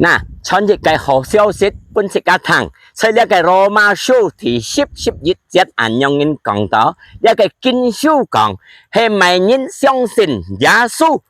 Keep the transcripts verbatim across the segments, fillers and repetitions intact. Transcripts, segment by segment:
那，傳一個好消息分自家聽，在這個羅馬書第十、十一節恁樣人講到，這個經書講，係麼人相信耶穌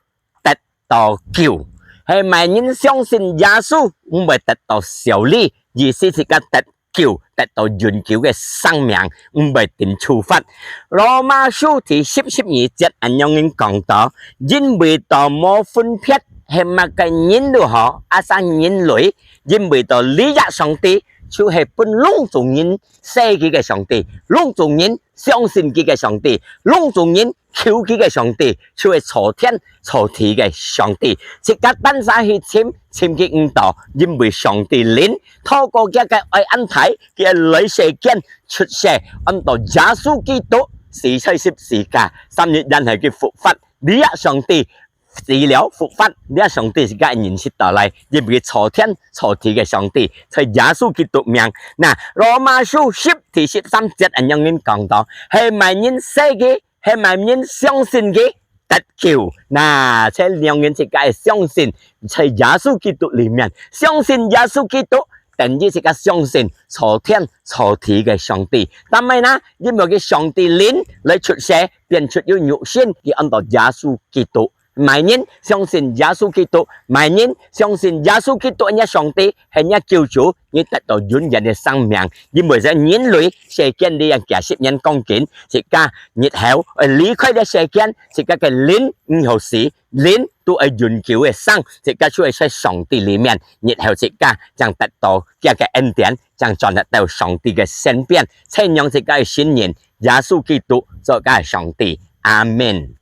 得到救，係麼人相信耶穌毋會得到燒死，意思自家得救，得到永久个生命，毋會定處罰。羅馬書第十、十二節恁樣人講到，因為到無分別係麼个人都好，啊生人類，因為到這上帝就係分攏總人識佢个上帝，攏總人相信佢个上帝，攏總人求佢个上帝，就係造天造地个上帝。自家單儕去尋，尋佢毋到，因為上帝靈透過佢个愛恁大，佢个來世間出世，安到耶穌基督死在十字架，三日然後佢復活。這上帝死了復活，這上帝自家認識到來，因為造天造地个上帝，在耶穌基督名。那，羅馬書十第十三節恁樣人講到，係麼人識佢，係麼人相信佢，得救。那，這兩人自家个相信，在耶穌基督裡面，相信耶穌基督，等於自家相信造天造地个上帝。但係呢，因為佢上帝靈來出世，變出有肉身，佢安到耶穌基督。麼人相信耶穌基督，麼人相信耶穌基督係上帝，係救主，你得到永遠个生命。因為在人類世間裡樣幾十年光景，自家日後，呃，離開這世間，自家个靈毋好死，靈都係永久个生，自家就係在上帝裡面，日後自家正得到佢个恩典，正轉得到上帝个身邊，才讓自家个信任耶穌基督做个上帝。阿門。